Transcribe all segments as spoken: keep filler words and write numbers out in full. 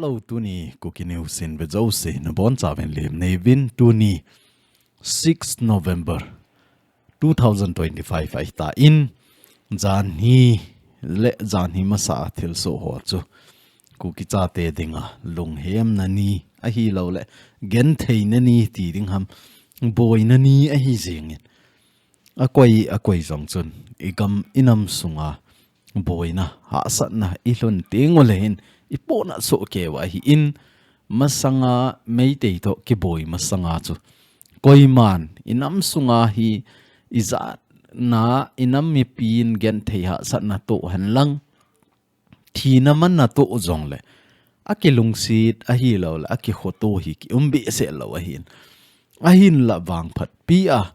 Hello, tuni Kuki News in ve jouse nabonchauvin lemna neiyuvin. Tuni six November two thousand twenty-five ahitan, janhi le janhi masa a thilsoh ho chu Kuki chate dinga lunghemna ni ahilouleh gentheina ni ti ding ham, boina ni ahi jingin, akoi akoi jong chun igam inam sunga boina, hahsatna ilhun teng uleh hin ipohnat soh keiyu ahin, masanga Meitei toh kiboi masanga chu koiman inam sunga hi ijatna, inam mipin genthei hahsatna toh henlang, thina manna toh jongleh akilungset ahilouleh akikhoto hi kium behseh lou ahin. Ahinlah vangphatpi a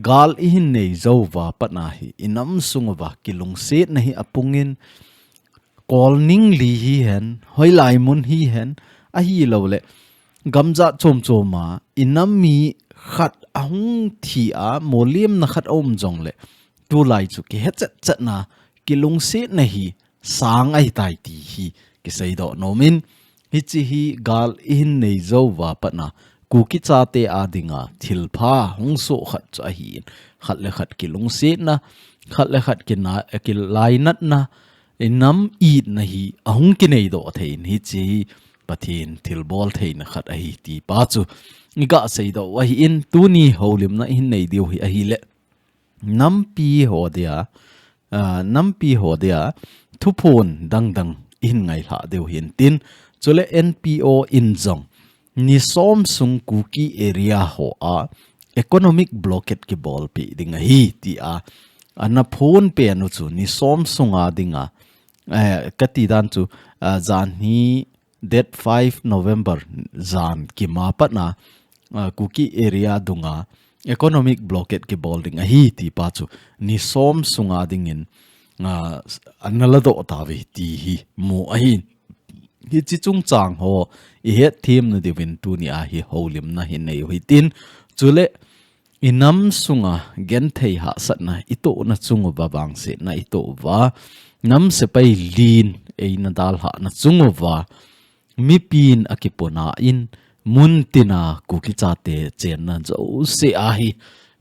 gal ihin nei jouva pat a hi inam sunguva kilungsetna hi apungin, kolning li hihen, hoilai mun hihen, ahilouleh gamjat chomchom a inam mi khat ahung thi a mollhemna khat aum jongleh, tulai chu kihe chetchetna, kilungsetna hi sang ahitai ti hi kiseidoh nomin, hiche hi gal ihin nei jouva pat a Kuki chate a dinga thilpha hung soh khat chu ahin, khat le khat kilungsetna, khat le khat kina, kilainatna, inam itna hi ahung kineidoh theiyin, hiche hi Pathen thilbol theina khat ahi ti pa chu iga seidoh u ahin, tuni houlimna ihin nei diu hi ahileh, nampi ho dia, ah, nampi ho dia thuphon dangdang ihin ngailhah diu hintin, chule N P O in jong ni som sung Kuki area ho a economic blockade kibolpeh ding ahi tia ana phonpen u chu ni som sunga dinga, eh, kati dan chu, ah, janhi date five November jan kima pat a, ah, Kuki area dunga economic blockade kibol ding ahi ti pa chu ni som sunga dingin, ah, ana ladoh tauve ti hi mu ahin. Hiche chungchang ho ihet themna diuvin tuni a hi houlimna hin nei u hitin, chule inam sunga genthei hahsatna itohna chunguva, vangsetna itohuva, nam sepai lin eina dalhahna chunguva, mipin akipona in, muntina Kuki chate chenna jouse a hi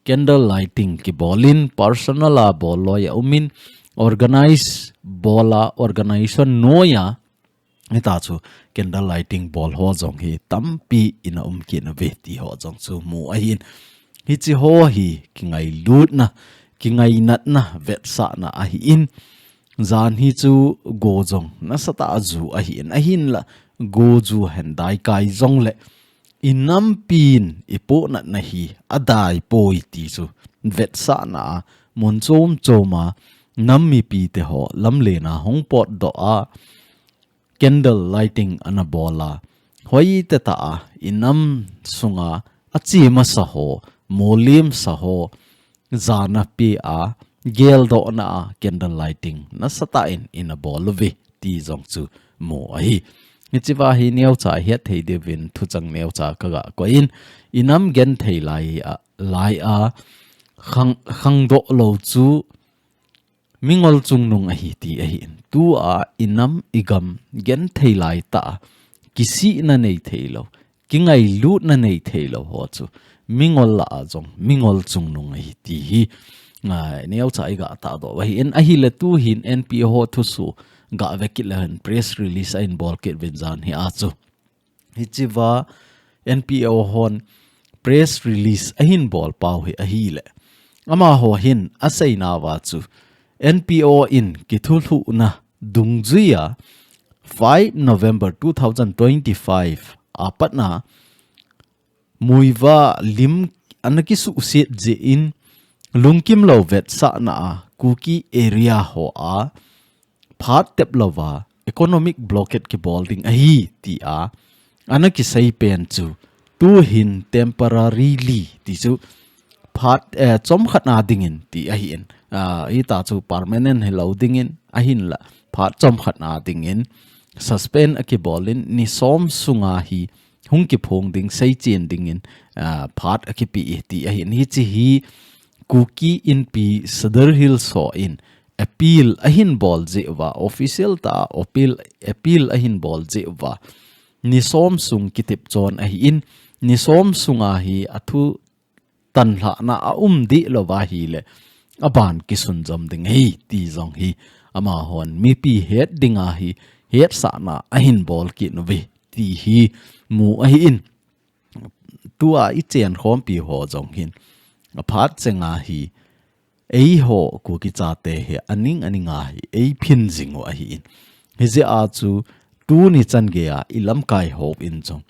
candle lighting kibolin, personal a bol loi aumin, organize bol a, organization noiya, hita chu candle lighting bol ho jong hi tampi ina um kit nauve ti ho jong chu mu ahin. Hiche ho hi kingailutna, kingainatna, vetsahna ahin. Janhi chu go jong nasatah a ju ahin, ahinlah go ju hen daikai jongleh, inampin ipohnatna hi adaipoi ti chu vetsahna a mun chomchom a nam mipite ho lamlen a hung potdoh a, candle lighting ana bol a, hoitah a inam sunga ache masa ho, mollhemsa ho, jana pe a, geldohna a candle lighting nasatah in ina bol uve ti jong chu mu ahi. Hichea hi neocha hetthei diuvin thuchang neocha kaga koiyin, inam genthei lai a, lai a khang, khangdoh lou chu mingol chungnung ahi ti ahin. Tua inam igam genthei laitah a, kisihna neithei lou, kingailutna neithei lou ho chu mingol lah a jong mingol chungnung ahi ti hi, ah, neocha iga tahdoh u ahin, ahileh tuhin N P O ho thusoh gave kit leuhen press release ahin bol kit uvin janhi a chu. Hichea N P O hon press release ahin bol pau hi ahileh, amaho hin aseinauva chu N P O in kithulhuhna dungjuiya five November two thousand twenty-five a pat a Muivah lim ana kisuhset jeh in lungkimlou vetsahna a Kuki area ho a phat teplouva economic blockade kibol ding ahi tia ana kiseipen chu tuhin temporarily ti chu phat, eh, chomkhat na dingin ti ahin. Ah, hita chu permanent hilou dingin, ahinlah phat chomkhat na dingin suspend akibolin ni som sunga hi hung kiphong ding, seichen dingin, ah, phat akipe e ti ahin. Hiche hi Kuki Inpi Sadar Hills ho in appeal ahin bol jeh uva, official tah a appeal, appeal ahin bol jeh uva, ni som sung kitep chon ahi in, ni som sunga hi athu tanlhahna a um dih lou va ahile, aban kisunjom ding ahi, ti jong hi, amahon mipi het dinga hi, hetsahna ahin bol kit uve, ti hi mu ahi in. Tua i chen khompi ho jong hin, aphat chenga hi, eiho Kuki chate hi, aning aninga hi, ei phin jing u ahi in. Hijeh a chu, tuni chan geiya, i lamkai ho in jong.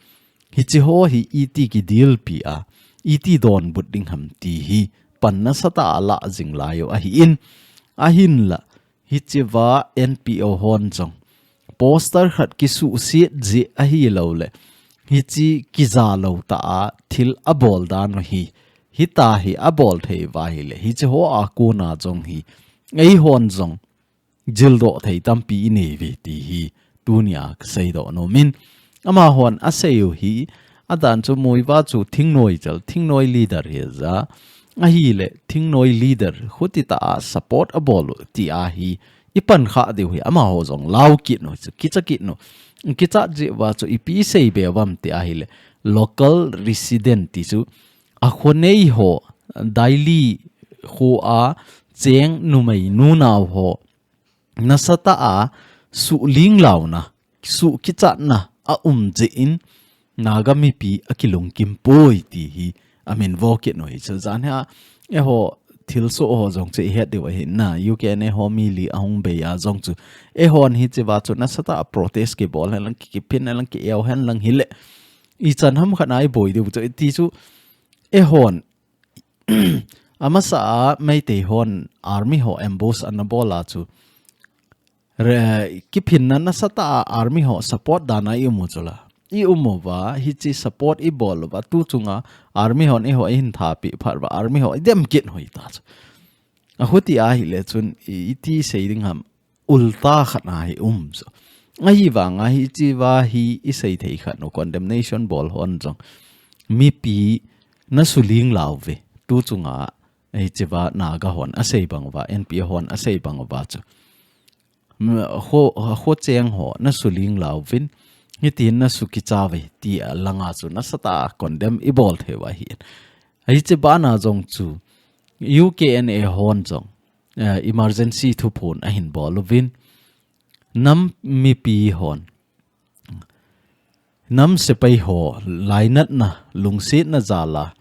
Hiche ho hi iti kidilpi a, iti donbut ding ham ti hi, pan nasatah a lah jing lai u ahi in, ahinla, hiche va N P O hon jong. Poster khat kisuhset jeh ahi lou le, hiche kija lou tah a thil abol dan u hi, hita hi abol thei va ahile, hiche ho a kona jong hi, eihon jong, jildoh thei tampi i nei uve ti hi, tunia ka seidoh nom in. Amahon asei u hi, adan chu mu uva chu thingnoi chal, thingnoi leader hi aja. Ahile, thingnoi leader, khuti tah a support abol u ti ahi, i pan kha diu hi, amaho jong lau kit u, chu kicha kit u. Kicha jeh uva chu ipi sei be uvam ti ahile, local resident ti chu, akho nei ho, daily kho a cheng numei nunao ho, nasatah a suhling launa, suh kichatna a um jeh in, Naga mipi akilungkim poi ti hi amin vo kit u hi. Chu jan hi a, eiho thilsoh ho jong chu i het diu ahi na, U K N A ho mi li ahung bei a jong chu. Eihon hiche va chu nasatah a protest kibol hen lang, ki, kiphin hen lang, ki-eu hen lang hile. Ichan ham khat a i boi diu chu, ti chu, eihon Amasa a Meitei hon army ho ambush ana bol a chu. Re, kiphinna nasatah a army ho support dan a i um u chu la. I um uva, hiche support i bol uva, tu chunga army hon eiho eihin thapi phat uva, army ho i dem kit u hita chu. Akhuti ahile chun, i, iti sei ding ham, ulta khat a hi um chu. Ahivanga hiche va hi i sei thei khat u condemnation bol hon jong. Mipi na suhling lau ve. Tu chunga hiche va Naga hon asei bang uva, N P O hon asei bang uva chu. M-, kho, kho cheng ho na suhling lau vin. Hitin na suh kicha ve ti a langa chu nasatah a condemn i bol thei u ahi. Hiche bana jong chu U K N A hon jong, eh, emergency thuphon ahin bol uvin, nam mipi hon, nam sepai ho, lainatna, lungsetna jal a,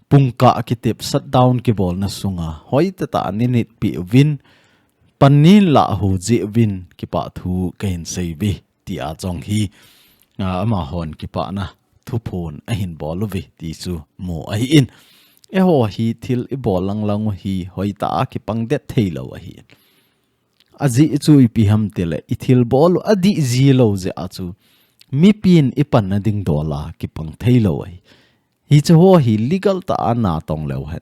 pungkah kitep shutdown kibolna sunga, hoitah tah a nei nitpi uvin, pan nei lah u jeh uvin, kipah thu kahin sei uve, ti a jong hi, a, amahon kipana thuphon ahin bol uve, ti chu mu ahi in. Eiho hi thil i bol lang lang u hi, hoitah a kipang det thei lou ahi in. Ajeh chu ipi ham tile, i thilbol u adih ji lou jeh a chu, mipin i panna ding dol a kipang thei lou ahi. Hiche ho hi legal tah a natong leu hen.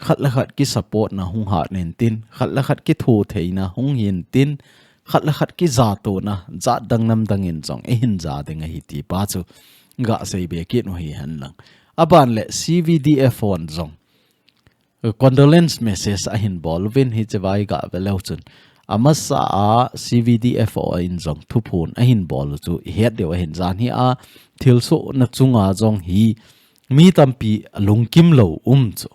Khat le khat ki support na hung hat nin tin, khat le khat kithotheina hung hin tin, khat le khat kijatona, jat dang nam dang in jong eihin ja ding ahi ti pa chu, ga sei be kit u hi hen lang. Aban le C V D F hon jong. Condolence message ahin bol uvin hiche va i ga ve leu chun. Amasa a C V D F hon jong thuphon ahin bol u chu i het diu ahin jan hi a thilsohna chunga jong hi mi tampi lungkim lou um chu.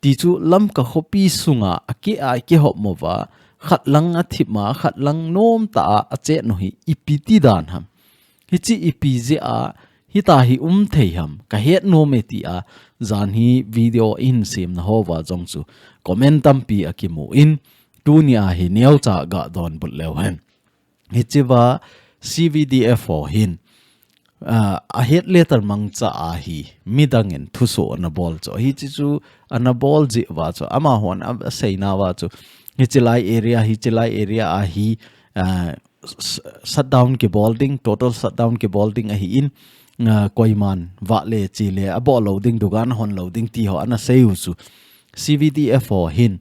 Ti chu Lamka khopi sunga a ki a kihop mo va khat lang a thip ma khat lang nom tah a a chet u hi ipi ti dan ham. Hiche ipi jeh a, hita hi um thei ham, ka het nom e ti a, jan hi video in semna ho va jong chu, comment tampi a kimu in, tuni a hi neocha ga donbut leu hen. Hiche va C V D F ho hin, ah, a het letter mangcha a hi, midang in thusoh ana bol chu. Hiche chu ana bol jeh va chu, amahon a, a seina va chu, hiche lai area, hiche lai area a hi, ah, s-, shutdown kibol ding, total shutdown kibol ding ahi in, ah, koiman vale chele abol lou ding, dukan hon lou ding ti ho ana sei u chu. C V D F ho hin,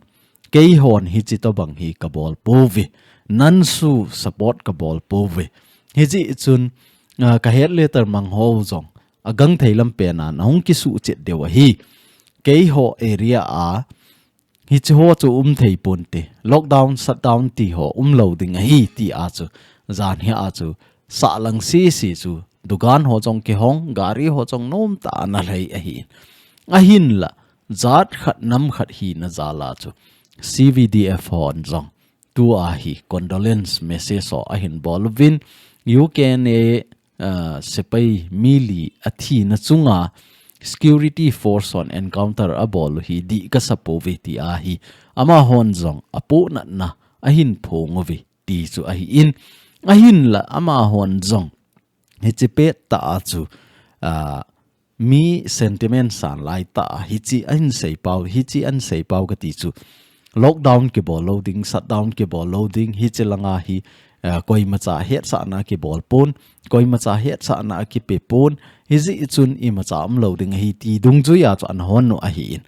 keihon hiche tobang hi kabol pouve, NANSU support kabol pouve. Hijeh chun, ah, ka het letter mang ho jong, agangthei lam pen a, na hung kisuhchet diu ahi. Keiho area a, hiche ho chu um thei ponte. Lockdown, shutdown ti ho um lou ding ahi ti a chu. Jan hi a chu. sahlang sisi chu dukan ho jong kihong, gari ho jong nomtah a ana lhai ahi. Ahinla, jat khat nam khat hina jal a chu C V D F hon jong tua hi condolence message ho ahin bol uvin, U K N A, ah, sepai mi li athina chunga security force hon encounter abol u hi dih kasa pouve tia hi amahon jong apohnatna ahin phong uve ti chu ahin, ahinla amahon jong hiche pettah a chu, ah, mi sentiment san laitah a hiche ahin seipau, hiche ahin seipau kati chu lockdown kibol lou ding, shutdown kibol lou ding, hiche langa hi, ah, koimacha hetsahna kibol pon, koimacha hetsahna kipe pon, hijeh chun imacha umlou ding ahi ti dungjuia chu ana hon u ahin.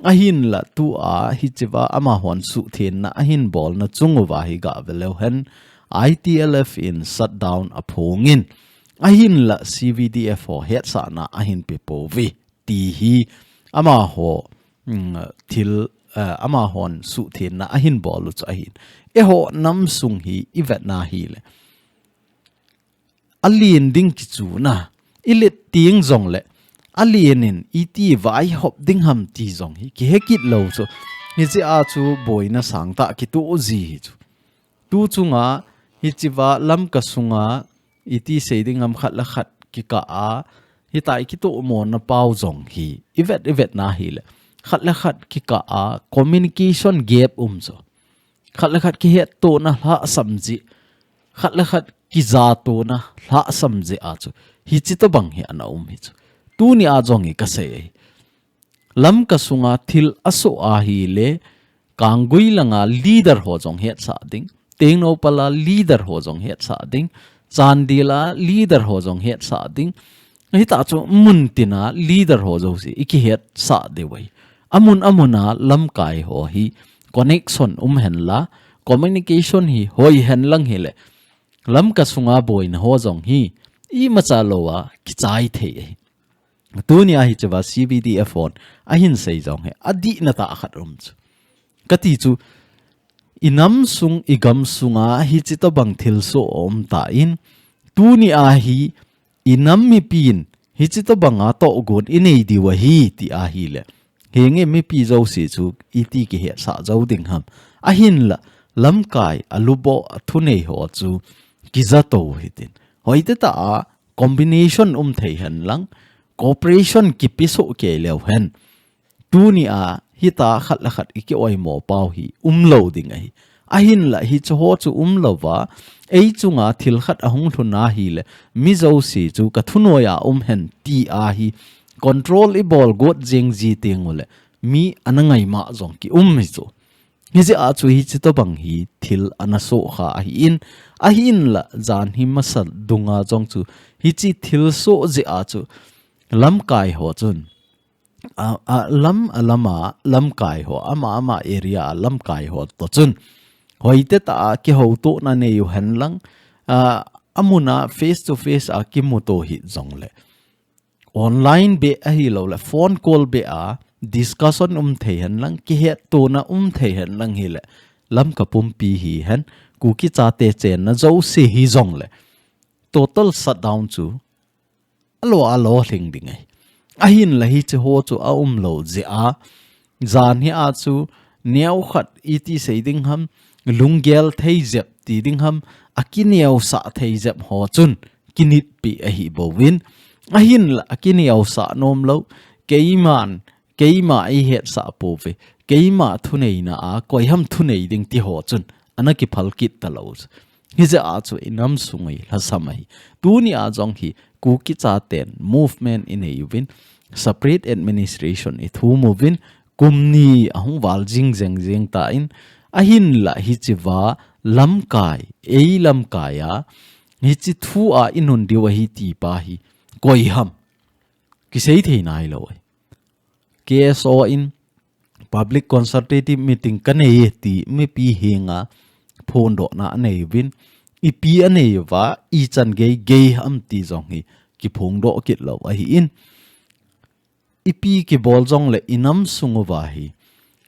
Ahinla tua hichea amahon suhthengna ahin bolna chung uva hi gah veleu hen, I T L F in shutdown aphongin, ahinla C V D F ho hetsahna ahin pe pouve ti hi amaho, mm, thil, eh, amahon suhthengna ahin bol u chu ahin. Eiho nam sung hi ivetna hile, alen ding kichuna, ilet teng jongle, alen in iti vaihop ding ham ti jong hi kihe kit lou chu, hichea chu boina sangtah kitoh ji hi chu. Tu chunga hichea Lamka sunga iti sei ding ham, khat le khat kikah a hitia kitohmona pau jong hi ivet, ivetna hile, khat le khat kikah a communication gap um chu, khat le khat kihettona lhahsam jeh, khat le khat kijatona lhahsam jeh a chu hiche tobang hi ana um hi chu. Tunia jong hi kasei ahi. Lamka sunga thil asoh ahile, Kanggui langa leader ho jong hetsah ding, Tengnoupal a leader ho jong hetsah ding, Chandel a leader ho jong hetsah ding. Hitah chu mun tina leader ho jouse ikihetsah diu ahi. Amun amun a lamkai ho hi connection um henla, communication hi hoi henlang hile, Lamka sunga boina ho jong hi imacha louva kichai thei ahi. Tunia hichea C V D F hon ahin sei jong hi adihna tah khat um chu, kati chu, inam sung, igam sunga hiche tobang thilsoh aum tan, tunia hi inam mipin hiche tobanga tohgon inei diu ahi ti ahile, henge mipi jouse chu iti kihetsah jou ding ham? Ahinla, lamkai, aluboh, athunei ho chu kijato hitin, hoitah tah a combination um thei henlang, cooperation kipe soh kei leu hen, tunia hitia khat le khat ikioimo pau hi umlou ding ahi. Ahinla hiche ho chu umlouva, ei chunga thil khat ahung lhun ahile, mi jouse chu kathunoiya um hen tia hi control ibol got jeng ji tengule, mi ana ngaima jong kium hi chu. Hijeh a chu hiche tobang hi thil ana soh kha ahin, ahinla jan hi masa dunga jong chu hiche thilsoh jeh a chu lamkai ho chun, a, a lam, a lama lamkai ho, ama, ama area a lamkai ho toh chun hoitah tah a kihoutona neiu henlang, a, amuna face to face a kimuto hih jongle, online beh ahiloule phone call beh a discussion um thei henlang, kihettona um thei henlang hile, Lamka pumpi hihen, Kuki chate chenna jouse hijongle, total shutdown chu alo, alolhing ding ahi. Ahinla hiche ho chu aumlou jeh a, jan hi a chu neokhat iti sei ding ham, lunggel thei jep ti ding ham, akineosah thei jep ho chun kinitpi ahi bouvin, ahinla akineosah nomlou, keiman, keima eihetsah pouve, keima thuneina a koiham thunei ding ti ho chun ana kiphal kit talou chu. Hijeh a chu inam sung hi lhasam ahi. Tunia jong hi Kuki chaten movement inei uvin, separate administration ithum uvin, kum ni ahung val jing jeng jeng tan, ahinla hichea lamkai, ei lamkai a hiche thu a inun diu ahi ti pa hi koiham kisei thei nailou ahi. K S O in public consultative meeting kanei e ti mipi henga phondohna anei uvin, ipi anei uva, ichan gei gei ham ti jong hi kiphongdoh kit lou ahin, ipi kibol jongle inam sung uva hi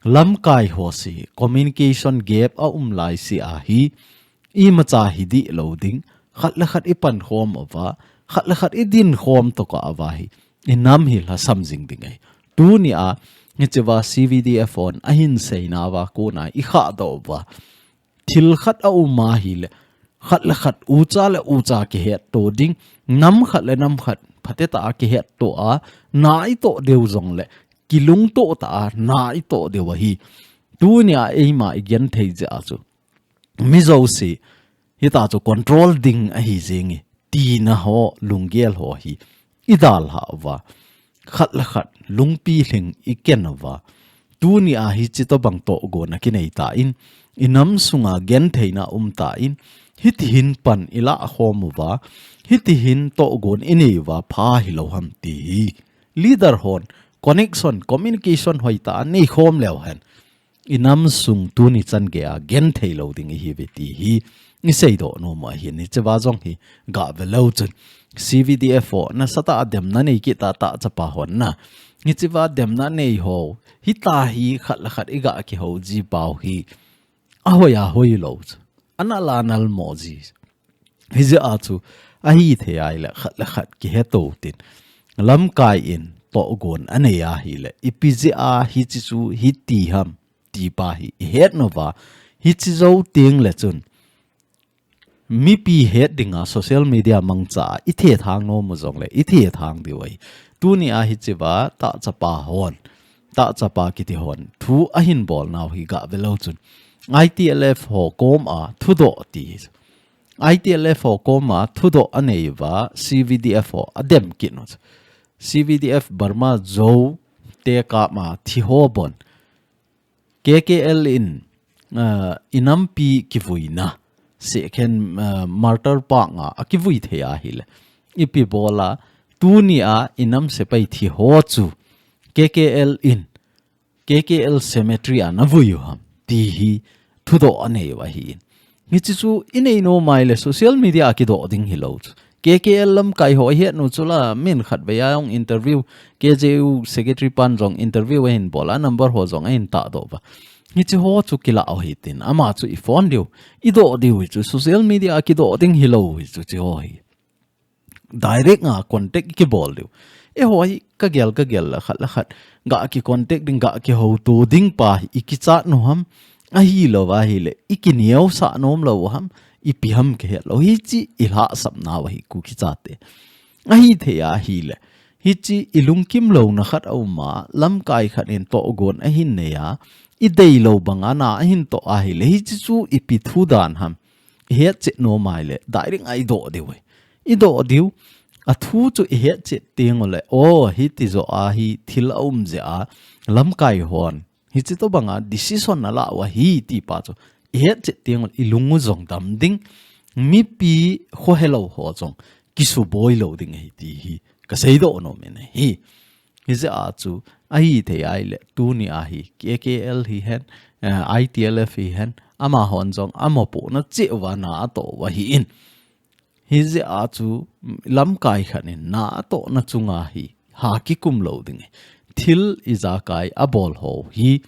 lamkai ho se communication gap aum lai se ahi, imacha hi dihlou ding, khat le khat i pan khom uva, khat le khat i din khom tokah uva hi, i nam hi lhasam jing ding ahi. Tuni a, hiche va C V D F hon ahin seina va kona i khahdoh uva, thil khat a um ahile, khat le khat, ucha le ucha kihetto ding, nam khat le nam khat, phatecha a kihetto a, na i toh diu jongle, kilungto tah a, na i toh diu ahi. Tuni a eima i genthei jeh a chu, mi jouse, hita chu control ding ahi jenge, tina ho, lunggel ho hi, i dalha uva, khat le khat, lungpi lhing i ken uva, tuni a hiche tobang tohgon a kinei tan, i nam sunga gentheina um tan, hitihin pan i lah khom uva, hitihin tohgon i nei uva, pha hilou ham ti hi. Leader hon, connection, communication hoitah a nei khom leu hen, i nam sung tuni chan geiya genthei lou ding ihiuve ti hi i seidoh nom u ahin, hiche va jong hi gah ve leu chun, C V D F ho nasatah a demna nei kit tah tah chapa hon na, hiche va demna nei ho, hita hi khat le khat i gah kihou ji pau hi, ahoi ahoi lou chu, ana la nal mo ji. Hijeh a chu, ahithei ahile, khat le khat kiheto tin, lamkai in tohgon anei ahile, ipi jeh a hiche chu hiti ham, ti pa hi i het nom uva, hiche jou teng le chun, mipi het dinga social media mangcha a i thethang nom u jongle, i thethang diu ahi. Tuni a hiche va, tah chapa hon, tah chapa kiti hon, thu ahin bol nau hi gah ve leu chun, I T L F ho koma thudoh ti hi. I T L F ho koma thudoh anei uva, C V D F ho adem kit u. C V D F Burma Zo te kap ma thi ho bon, K K L in, ah, i nampi kivuina, Sekhen, ah, Martyr Park a, akivui thei ahile, ipi bol a, tuni a i nam sepai thi ho chu K K L in, K K L cemetery a ana vui u ham, ti hi thudoh anei u ahin. Hiche chu i nei nom ahile social media a kidoh ding hilou chu. K K L lamkai ho i het u chu la, min khat vei a jong interview, K J U secretary pan jong interview ahin bol a, number ho jong ahin tahdoh uva. Hiche ho chu kilah u hitin, ama chu i phone diu, i doh diu hi chu, social media a kidoh ding hilou hi chu, hiche ho hi. Direct a contact i kibol diu. Eiho hi kagel kagel le khat le khat, gah kicontact ding, gah kihouto ding pa hi i kichat u ham, ahilou ahile, i kineosah nom lou u ham, ipi ham kihet lou. Hiche i lhahsapna u ahi Kuki chate. Ahithei ahile, hiche i lungkim louna khat a um a, lamkai khat in tohgon ahin nei a, i deilou banga na ahin toh ahile, hiche chu ipi thu dan ham, i hetchet nom ahile, direct a i doh diu ahi. I doh diu, a thu chu i hetchet teng ule, o, hiti joh a hi thil a um jeh a, lamkai hon hiche tobanga decision ala u ahi ti pa chu i hetchet teng ule, i lung u jong dam ding, mipi khohelou ho jong kisuboi lou ding ahi ti hi ka seidoh nom in ahi. Hijeh a chu, ahithei ahile, tuni a hi K K L hihen, eh, I T L F hihen, amahon jong amapohna cheh uva na atoh u ahin. Hijeh a chu, lamkai khat in na atohna chunga hi ha kikum lou ding ahi. Thil ijakai abol ho hi,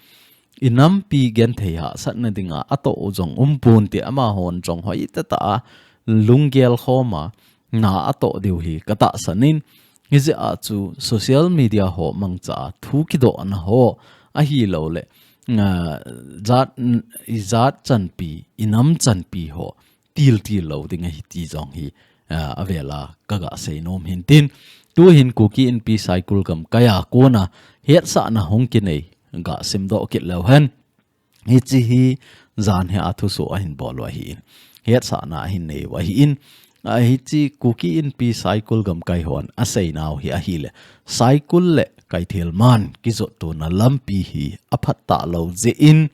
i nampi genthei hahsatna dinga atoh u jong umpon ti, amahon jong hoitah tah a lunggel khom a na atoh diu hi ka tahsan in, hijeh a chu social media ho mangcha a thu kidohna ho ahilou le, ah, jat, i jat chanpi, i nam chanpi ho, til til lou ding ahi ti jong hi, ah, avela ka ga sei nom hin tin. Tuhin Kuki Inpi Saikul gamkai a kona hetsahna hung kinei ga simdoh kit leu hen. Hiche hi jan hi a thusoh ahin bol u ahin, hetsahna ahin nei u ahin, a hiche Kuki Inpi Saikul gamkai hon aseinau hi ahile, Saikul le Kaithelman kijotna lampi hi aphat talou jeh in,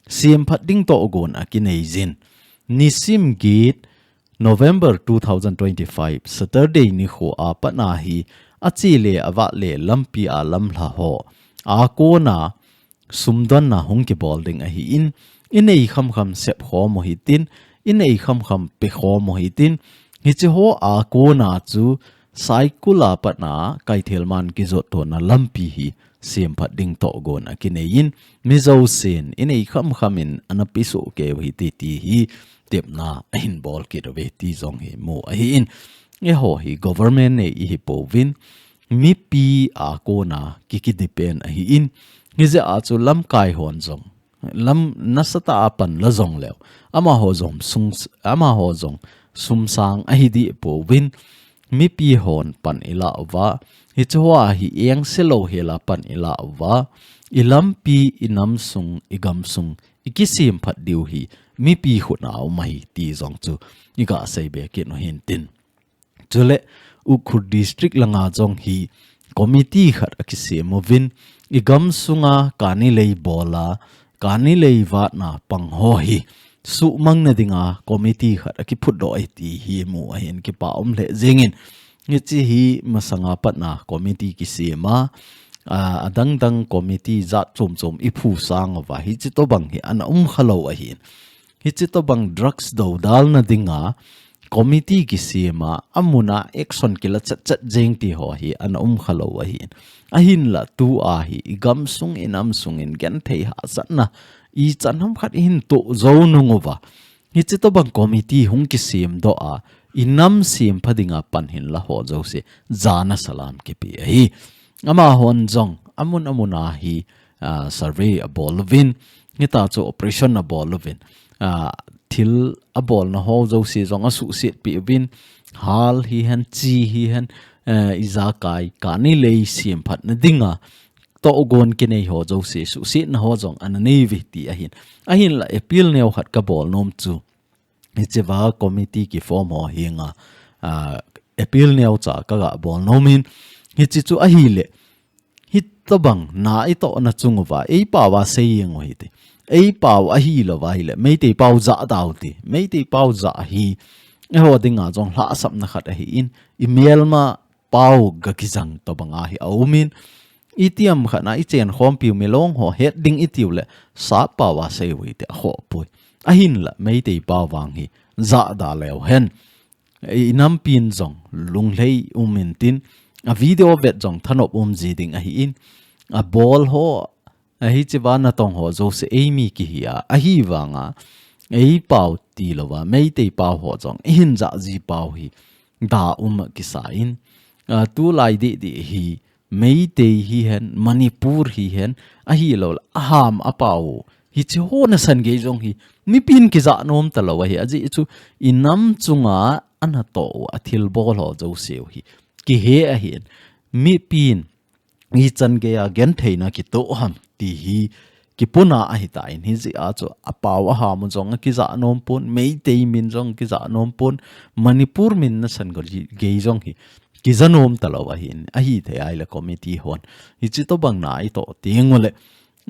semphat ding tohgon akinei jin. Nisim get November two thousand twenty-five, Saturday nikho a pat a hi, ache le avah le lampi a lamlha ho a kona sumdonna hung kibol ding ahin, i nei khamkham sep khom u hitin, i nei khamkham pe khom u hitin, hiche ho a kona chu Saikul a pat a Kaithelmann kijot tona lampi hi semphat ding togon akinei in, mi jousen inei khamkham in ana pesoh kei u hite ti hi tepna ahin bol kit uve ti jong hi mu ahi in. Eiho hi government nei ihi pouvin, mipi a kona ki, ki depend ahi in, hijeh a chu lamkai hon jong lam nasatah a pan la jong leu, amaho jong sung, amaho jong sum sang ahi deh pouvin, mipi hon pan ilah uva, hiche hoa hi engse louhel a pan ilah uva, i lampi, i nam sung, i gam sung, i kisemphat diu hi mipi khut a um ahi ti jong chu iga seibe kit u hintin. Chule Ukhrul District langa jong hi committee khat akisem uvin, i gam sunga kani lei bol a, kani lei vatna pang ho hi suhmang na dinga committee khat akiphutdoh ahi ti hi mu ahin, kipa um lheh jengin. Hiche hi masanga pat a committee kisem a, a, adang dang committee jat chom chom iphu sang uva, hiche tobang hi ana um khalou ahin. Hiche tobang drugs dodalna dinga committee kisem a, amun a action kila chet chet jeng ti ho hi ana um khalou ahin. Ahinla tua hi i gam sung, i nam sung in genthei hahsatna ichan ham khat ihin toh jou nung uva, hiche tobang committee hung kisem doh a, i nam sempha dinga pan hin la ho jouse jana salam kipe ahi. Amahon jong amun amun a hi, ah, survey abol uvin, hita chu operation abol uvin, ah, thil abolna ho jouse jong asuhset peh uvin, hal hihen, chi hihen, eh, ijakai kani lei semphat na dinga togon kinei ho jouse suhsetna ho jong ana nei uve ti ahin. Ahinla appeal neo khat kabol nom chu, hichea committee kiform ho henga, ah, appeal neocha kaga bol nomin, hiche chu ahile, hitobang na itohna chung uva eipao a sei jeng u hite. Eipao ahilouva ahile, Meitei pao jah da u hite. Meitei pao jah hi eiho dinga jong lhahsamna khat ahin, i melma pao ga kijang tobanga hi aumin, itiham khat a ichen khompiu milong ho het ding itiu le, Sap pao a sei u hite, akhoh poi. Ahinla Meitei pao vang hi jah da leu hen, i nampin jong lunglhai um intin, a video vet jong thanop um ji ding ahin, abol ho, ahichea natong ho jouse eimi kihi a, ahivanga eipao tilouva Meitei pao ho jong ihin jah ji pao hi da um akisa in, ah, tulai deh deh hi Meitei hihen, Manipur hihen, ahilouleh aham apao u, hiche ho nasan gei jong hi mipin kijah nom talou ahi. Ajeh chu i nam chunga ana toh u, athilbol ho jouseu hi kihe ahin, mipin ichan geiya gentheina kitoh ham ti hi kipuna ahitan, hijeh a chu apao aham u jong akijah nom pon, Meitei min jong kijah nom pon, Manipur min nasan gei jong hi kija nom talou ahin, ahithei ahile committee hon hiche tobang na itoh teng uleh,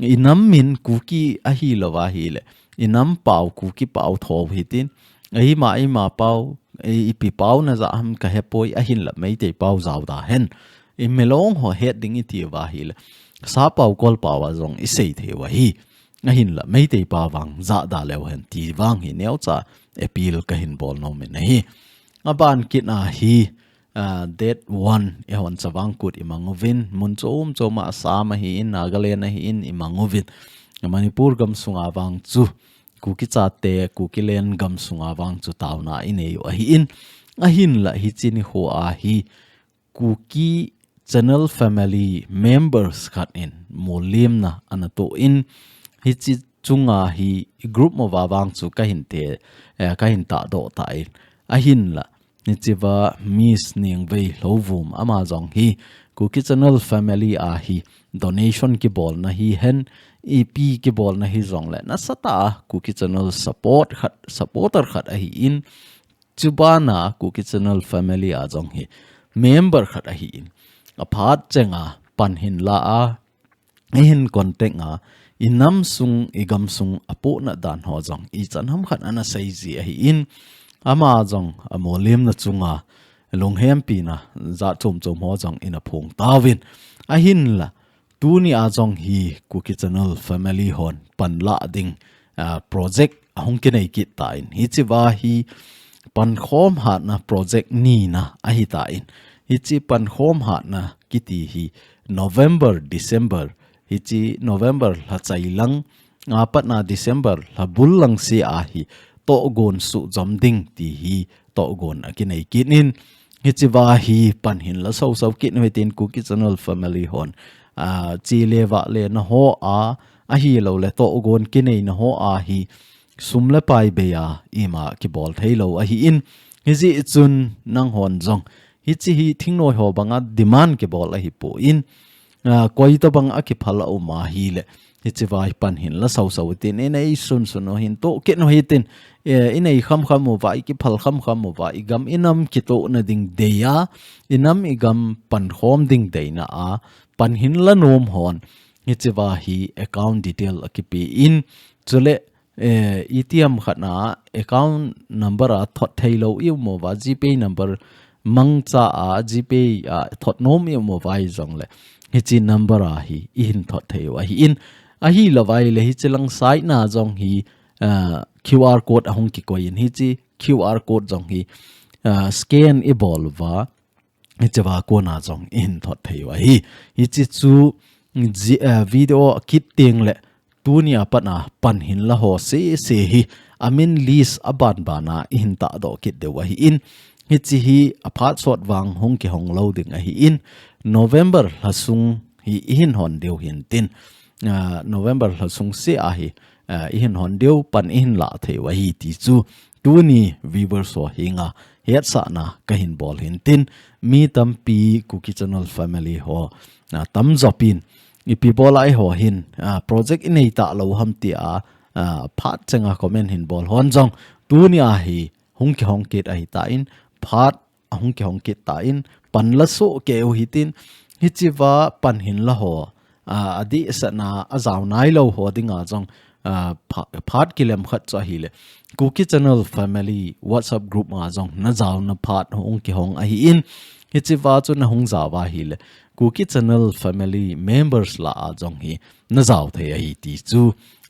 i nam min Kuki ahilouva ahile, i nam pao Kuki pao tho u hitin, eima, eima pao, ei, ipi pao najah ham kahepoi, ahinla Meitei pao jao da hen. I milong ho het ding itiuva ahile, Sap pao, Kol pao a jong isei thei u ahi. Ahinla Meitei pao vang jah da leu hen ti vang hi neocha appeal kahin bol nomin ahi. Aban kit a hi, ah, date one, eihon Chavang Kut imang uvin, mun chom chom a Assam ahin, Nagaland ahin, imang uvin. Manipur gamsunga vang chu, Kuki chate, Kukiland gamsunga vang chu taona inei u ahin. Ahinla hiche nikho a hi, Kuki Channel Family members khat in molhemna ana toh in, hiche chunga hi group mova vang chu kahin te, eh, kahin tahdoh tan. Ahinla, hichea Miss Nengvei Lhouvum ama jong hi Kuki Channel Family a hi donation kibolna hihen, ipi kibolna hijongle, nasatah a Kuki Channel support khat, supporter khat ahin, chubana Kuki Channel Family a jong hi member khat ahin, aphat chenga pan hin la a, eihin contact a, i nam sung, i gam sung apohna dan ho jong ichan ham khat ana seiji ahin, ama jong amolhemna chunga lunghempina jat chom chom ho jong ina phong tauvin. Ahinla, tuni a jong hi Kuki Channel Family hon panlah ding, ah, project ahung kinei kit tan. Hichea hi pankhom hatna project nina ahitan. Hiche pankhom hatna kiti hi November, December, hiche November lha chai lang, apatna December lha bul lang se a hi tohgon suhjom ding ti hi tohgon akinei kit in, hiche va hi pan hinla sausau kit uhitin Kuki Channel family hon, a, che le vah le na ho a, ahilou le tohgon kinei na ho a hi sum le pai bei a ima kibol thei lou ahi in, hijeh chun nang hon jong hiche hi thingnoi ho banga demand kibol ahi poi, a, koi tobang a kiphal a um ahile, hiche va hi pan hinla sausau tin, inei sunsun u hin toh kit uhitin, e, inei khamkham uva, ikiphal khamkham uva, igam inam kitohna ding dei a, inam igam pankhom ding deina a pan hinla nom hon hiche va hi account detail akipe in, chule, eh, itiham khat na account number a thot thei lou i um uva, GPay number mangcha a, GPay a thot nom i um uva hijongle, hiche number a hi ihin thot thei u ahi in, ahilou va ahile hiche lang side na jong hi, ah, QR code ahung kikoi in, hiche QR code jong hi, ah, scan ibol uva, hiche va kona jong ihin thot thei u ahi. Hiche chu ji-, eh, video akit teng le tuni a pat a pan hinla ho sese hi amin list a banban a ihin tahdoh kit diu ahi in, hiche hi aphat sot vang hung kihong lou ding ahi in, November lha sung hi ihin hon diu hintin, ah, November lha sung se a hi, ah, ihin hon diu, pan ihin lah thei u ahi ti chu tuni viewers ho henga hetsahna kahin bol hintin, mi tampi Kuki Channel family ho, ah, tamjo pin ipi bol a eiho hin, ah, project inei talou ham tia, ah, phat chenga comment hin bol hon jong tuni a hi hung kihong kit ahitan, phat ahung kihong kit tan, pan la soh kei u hitin, hiche va pan hinla ho, a, adehsetna a jao nailou ho dinga jong, a, pha-, phat kilem khat chu ahile Kuki Channel Family WhatsApp group a jong na jaona phat hung kihong ahi in, hiche va chu na hung jao va ahile Kuki Channel Family members lah a jong hi na jao thei ahi ti chu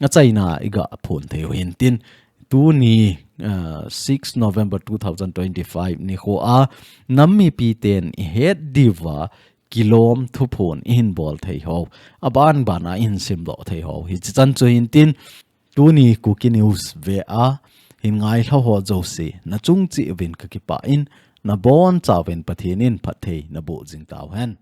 achaina iga phon thei u hintin, tuni, ah, six November two thousand twenty-five nikho a nam mipi ten ihet diuva kilom thuphon ihin bol thei ho, abanban a ihin simdoh thei ho hichi chan chu hintin, tuni Kuki News ve a hin ngailhah ho jouse na chung cheh uvin kakipah in, nabonchauvin Pathen in phatthei naboh jing tauhen.